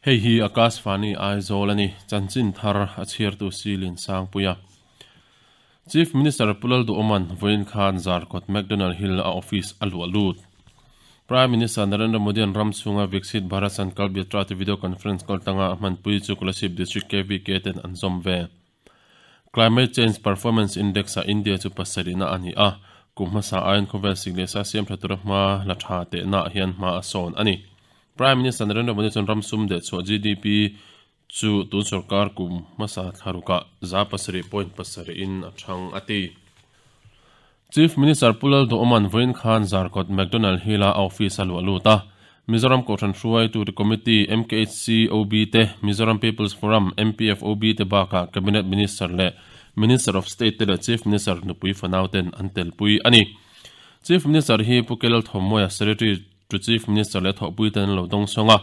Hei hi Akashvani Aizawl a ni, chanchin thar a chhiartu Silin Sangpuia. Chief Minister Pu Lalduhawma'n vawiin khan Zarkawt McDonald Hill a office a luah lut. Prime Minister Narendra Modi-a'n ram chhunga Viksit Bharat Sankalp Yatra te video conference kaltlanga a hmanpui chu Kolasib District KVK ten an zawm ve. Climate Change Performance Index-ah India chu pasarihna a ni a, kum hmasa aiin khawvel sik leh sa siam tha tura hma la tha tehnaah hian hma a sawn a ni. Prime Minister Narendra Modi chuan ram sum deh chhuah GDP chu tun sorkar kum hmasa thlarukah 7.7 in a thang a ti. Chief Minister Pu Lalduhawma'n vawiin khan Zarkawt McDonald Hill-a a office a luah lut a, Mizoram Kohhran Hruaitute Committee, MKHCOB, te, Mizoram People's Forum, MPFOB, te bakah Cabinet Minister leh Minister of State te leh Chief Minister nupui fanau ten an telpui a ni. Chief Minister hi Pu Kelal Thawmawia, Secretary to Chief Minister leh thawhpui ten an lo dawngsawng a,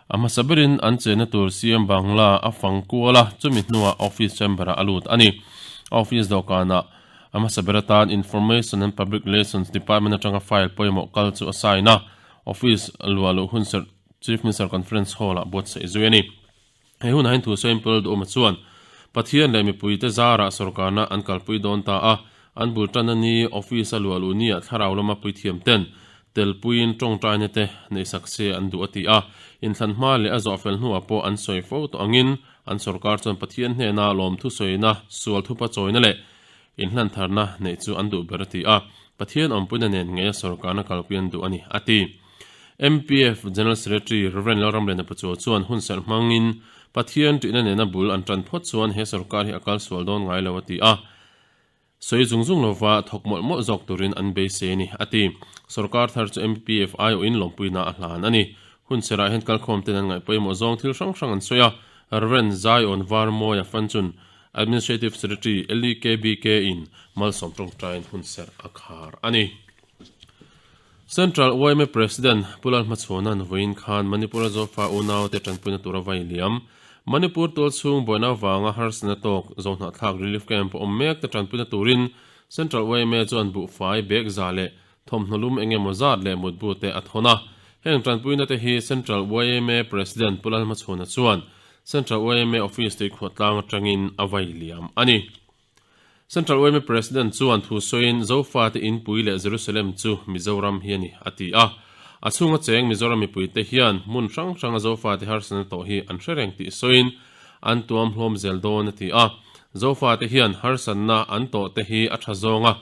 a hmasa berin an chenna tur CM Bangla a fang kual a, chumi hnuah Office Chamber-ah a lut a ni. Office dawhkanah a hmasa ber atan Information and Public Relations Department atanga file pawimawh kal chu a sign a, Office luah luh hunserh Chief Minister Conference Hall-ah buatsaih zui a ni. He hunah hian thu sawiin Paul Duhawma chuan, Pathian leh mipuite zarah sorkarna an kalpui dawn ta a, an bul tan a ni, office a luah luh niah thlarau lama puithiam ten telpuiin tawngtaina te neihsak se an duh a ti a, inthlan hma leh a zawh fel hnuah pawh an sawi fo tawh angin an sorkar chuan Pathian hnena lawmthu sawina, sual thupa chawina leh inhlantharna neih chu an duh ber a ti a, Pathian awmpuina nen ngeia sorkarna kalpui an duh a ni, a ti. MPF General Secretary Rev Lalramliana Pachuau chuan hun serh hmangin Pathian ṭihna nena bul an ṭan phawt chuan he sorkar hi a kal sual dawn ngai lo a ti a, sawi zung zung lova thawk mawlh mawlh zawk turin an beisei a ni, a ti. Sorkar thar chu MPF aiawhin lawmpuina a hlan a ni. Hun serah hian kalkhawm ten an ngaih pawimawh zawng thil hrang hrang an sawi a, Rev Zion Varmawia Fanchun, Administrative Secretary LEKBK in malsawm tawngtaiin hun serh a khar a ni. Central yma President Pu Lalhmachhuana'n vawiin khan Manipur-a Zofa unaute tanpuina tura vai liam, Manipur tualchhung buaina avanga harsatna tawk Zohnahthlak Relief Camp a awm mek te tanpuina turin Central yma chuan buhfai, bag za leh thawmhnaw lum eng emaw zat leh mutbu te a thawn a. Heng tanpuina te hi Central yma President Pu Lalhmachhuana chuan Central yma Office tuikhuahtlang atangin a vai liam a ni. Central yma President chuan thu sawiin Zofate inpui leh Jerusalem chu Mizoram hi a ni, a ti a. A chhunga cheng Mizoram mipuite hian hmun hrang hranga Zofate harsatna tawh hi an hre reng tih sawiin an tuam hlawm zel dawn a ti a. Zofate hian harsatna an tawh te hi a tha zawnga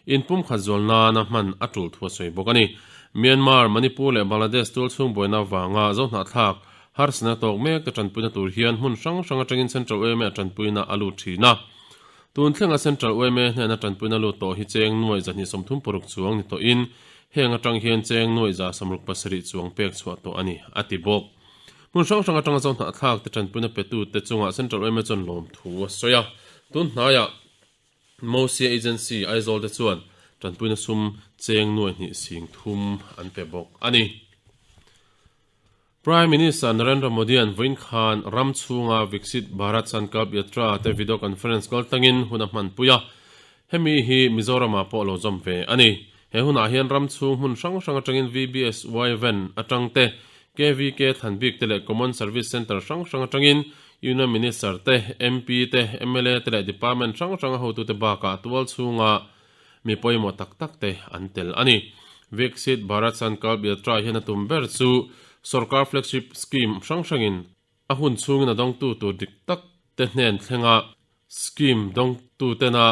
inpumkhat zual nana hman a tul thu a sawi bawk a ni. Myanmar, Manipur leh Bangladesh tualchhung buaina avanga Zohnahthlak Harsatna tawk mek te tanpuina tur hian hmun hrang hrang atangin Central yma a tanpuina a lut thin a. Tun thlenga Central yma hnena tanpuina lut tawh hi cheng nuaih 236 chuang ni tawhin heng atang hian cheng nuaih 67 chuang pek chhuah tawh a ni, a ti bawk. Hmun hrang hrang atanga zohnahthlak te tanpuina petute chungah Central yma chuan lawmthu a sawi a. Tun hnaiah Mosia Agency, Aizawl te chuan tanpuina sum cheng nuaih hnih sing thum an pe bawk a ni. Prime Minister Narendra Modi-a'n vawiin khan ram chhunga Viksit Bharat Sankalp Yatra te video conference kal tlangin hun a hmanpui a, hemi hi Mizoram-ah pawh lo zawm ve a ni. He hunah hian ram chhung hmun hrang hrang atangin VBSY van atang te, KVK thlan bik te leh Common Service Centre hrang hrang atangin Union Minister te, MP te, mla te leh Department hrang hranga hotute bakah tual chhunga Mi pawimawh tak tak te an tel a ni. Viksit Bharat Sankalp Yatra hian a tum ber chu sorkar flagship scheme hrang hrangin a hun chhungin a dawngtu tur dik tak te hnen thlenga scheme dawngtu tena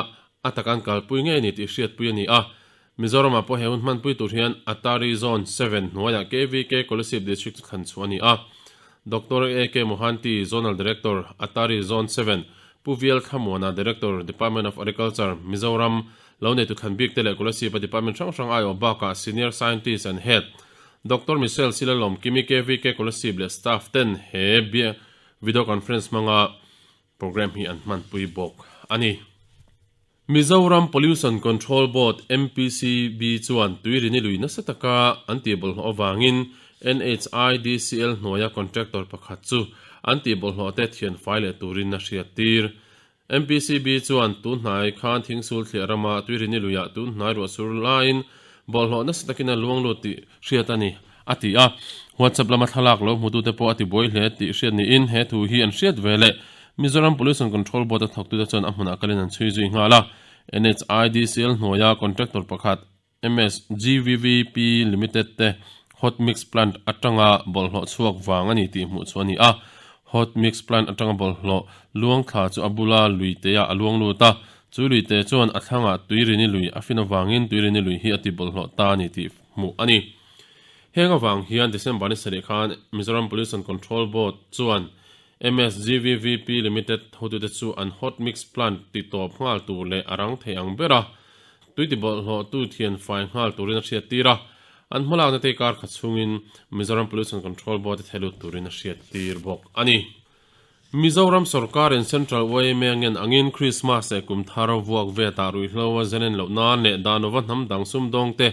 a tak an kalpui ngei a ni tih hriatpui a ni a. Mizoramah pawh he hun hmanpui tur hian Attari Zone 7 hnuaiah KVK Kolasib District chu thlan chhuah a ni a. Doctor AK Mohanty, Zonal Director, Attari Zone 7, Pu Vial Thlamuana, Director, Department of Agriculture, Mizoram, lo neitu thlan bik te leh Kolasib-a department hrang hrang aiawh bakah Senior Scientist and Head, Doctor Michelle Silalawm Kimi KVK Kolasib leh staff ten he video conference hmanga programme hi an hmanpui bawk a ni. Mizoram Pollution Control Board, MPCB, chuan tuirini lui nasa taka an tihbawlhhlawh avangin NHIDCL hnuaia contractor pakhat chu an tihbawlhhlawh te thian fai leh turin a hriattir. MPCB chuan tun hnai khan thingsul thliah rama tuirini luiah tun hnai ruah sur laiin bawlhhlawh nasa takin a luang lut tih hriat a ni. a ti a. WhatsApp lama thlalak lo hmutute pawh a ti buai hle tih hriat niin he thu hi an hriat ve leh Mizoram Pollution Control Board a thawktute chuan a hmunah kalin an chhui zui nghal a. NHIDCL hnuaia contractor pakhat MSGVVP Limited te Hot Mix Plant atanga bawlhhlawh chhuak vang a ni tih hmuh chu a ni a. Hot Mix Plant atanga bawlhhlawh luang thla chu a bula lui teah a luang lut a, chu lui te chuan a thlangah Tuirini lui a fin avangin Tuirini lui hi a ti bawlhhlawh ta a ni tih hmuh a ni. Heng avang hian December ni sarih khan Mizoram Pollution Control Board chuan MSGVVP Limited hotute chu an hot mix plant ti tawp nghal tur leh a rang thei ang ber a, tui ti bawlhhlawhtu thian fai nghal turin a hriattir a, an hmalakna te kar khat chhungin Mizoram Pollution Control Board-a theh lut turin a hriattir bawk a ni. Mizoram sorkarin Central yma ngen angin Krismas leh kum thar vuak vetah ruihhlo a zalen loh nan leh Danova hnam dang sumdawngte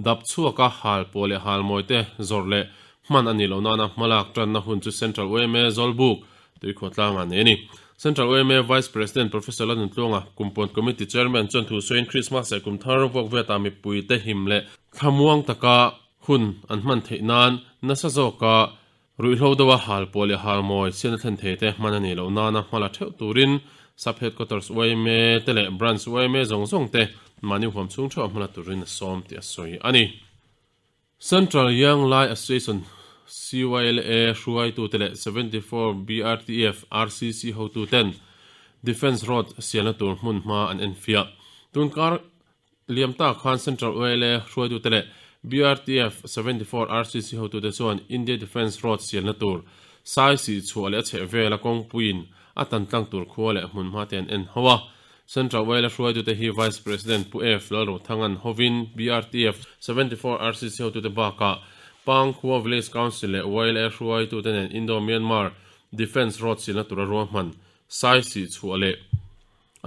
dap chhuaka hal pawh leh hal mawite zawrh leh Hman a nih loh nana hmalak tanna hun chu Central yma Zawlbuk tuikhuah tlangah nei a ni. Central yma Vice President Professor Lalnuntluanga, Kumpuan Committee Chairman chuan thu sawiin Krismas leh kum thar vuak veta mipuite him leh thlamuang taka hun an hman theih nan nasa zawka ruihhlo deuha hal pawh leh hal mawi chhiatna thlen thei te hman a nih loh nana hmala theuh turin Sub Headquarters yma te leh Branch yma zawng zawng te mahni huam chhung theuha hmala turin a sawm tih a sawi a ni. Central Young Lai Association, CYLA, hruaitute leh 74 BRTF RCC hotuten Defence Road sialna tur hmun hma an enfiah. Tunkar liam tak khan Central YLA hruaitute leh BRTF 74 RCC hotute chuan India Defence Road sialna tur sai sih chhuah leh a chhehvela kawngpuiin a tan tlang tur khua leh hmun hma te an en ho a. Central Oil-a hruaitute hi Vice President Pu F. Lalrothanga'n hovin BRTF 74 RCC hotute bakah Pangkhua Village Council leh YLA hruaitute nen Indo-Myanmar Defence Road silna tura ruahman sai sih chhuah leh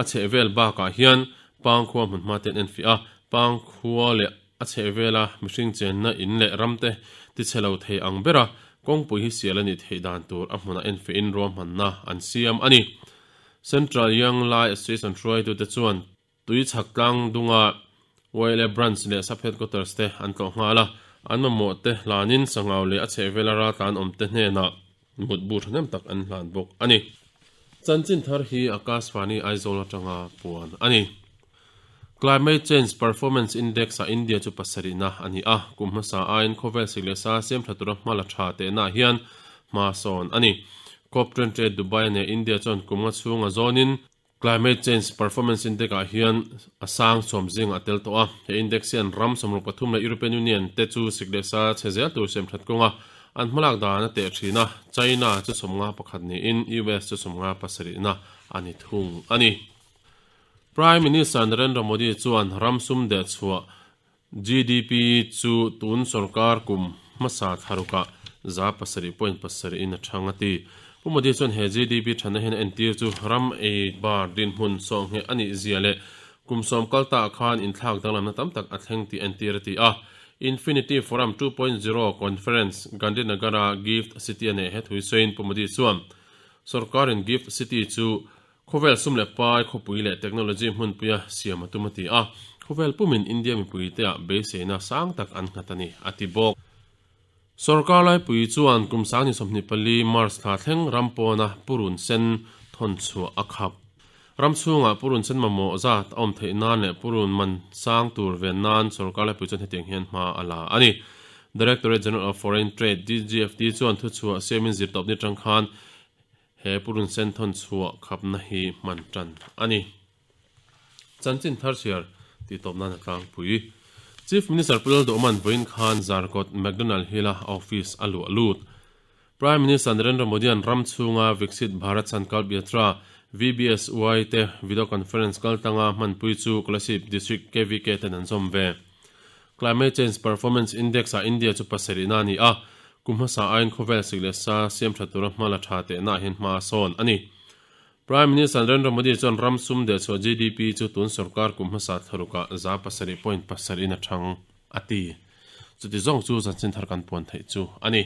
a chhehvel bakah hian Pangkhua hmunhma te an enfiah a, Pangkhua leh a chhehvela mihring chenna in leh ramte tichhe lo thei ang bera kawngpui hi sial a nih theih dan tur a hmunah enfiahin ruahmanna an siam a ni. Central Young Lai Association hruaitute chuan tui chhak tlang dunga YLA Branch leh Sub Headquarters te an tlawh nghal a, an mamawh te hlanin Sangau leh a chhehvela raltlan awmte hnenah mutbu thahnem tak an hlan bawk a ni. Chanchin thar hi Akashvani Aizawl atanga puan a ni. Climate Change Performance Index-ah India chu pasarihna a ni a, kum hmasa aiin khawvel sik leh sa siam tha tura hma la tha tehnaah hian hma sawn a ni. Cop 28 Dubai a nia India chuan kum nga chhunga zawnin Climate Change Performance Index-ah hian a sang sawm zingah a tel tawh a. He index hian ram 63 leh European Union te chu sik leh sa chhe zel tur siam that kawnga an hmalak dan a teh thin a, China chu 51 niin US chu 57na a ni thung a ni. Prime Minister Narendra Modi chuan ram sum deh chhuah GDP chu tun sorkar kum hmasa thlarukah 7.7 in a thang a ti. Pu Modi chuan he GDP thanna hian a entir chu ram ei bar dinhmun sawhngheh a nih zia leh kum sawm kal ta ah khan inthlak danglamna tam tak a thleng tih entir a ti a. Infinity Forum 2.0 Conference Gandhinagar-a Gift City a neih he thu hi sawiin Pu Modi chuan sorkarin Gift City chu Khawvel sum leh pai, khawpui leh technology hmunpuia siam a tum a ti a, khawvel pumin India mipuiteah beiseina sang tak an nghat a ni, a ti bawk. Sorkar laipui chuan kum sangni 24 March thla thleng ram pawna purun sen thawn chhuah a khap. Ram chhungah purun sen mamawh zat a awm theih nan leh purun man sang tur ven nan sorkar laipui chuan hetiang hian hma a la a ni. Directorate General of Foreign Trade, DGFT, chuan thuchhuah siamin zirtawpni atang khan He purun sen thawn chhuah khapna hi hman tan a ni. Chanchin thar chhiar tih tawp nan a tlangpui. Chief Minister Pu Lalduhman vawiin khan Zarkawt McDonald Hill-a a office a luah lut. Prime Minister Narendra Modi-a'n ram chhunga Viksit Bharat Sankalp Yatra, VBSY, te video conference kaltlanga hmanpui chu Kolasib District KVK ten an zawm ve. Climate Change Performance Index-ah India chu pasarihna a ni a, kum hmasa aiin khawvel sik leh sa siam tha tura hma la tha tehnaah hian hma a sawn a ni. Prime Minister Narendra Modi chuan ram sum deh chhuah GDP chu tun sorkar kum hmasa thlarukah 7.7 in a thang a ti. Chuti zawng chu chanchin thar kan puan theih chu a ni.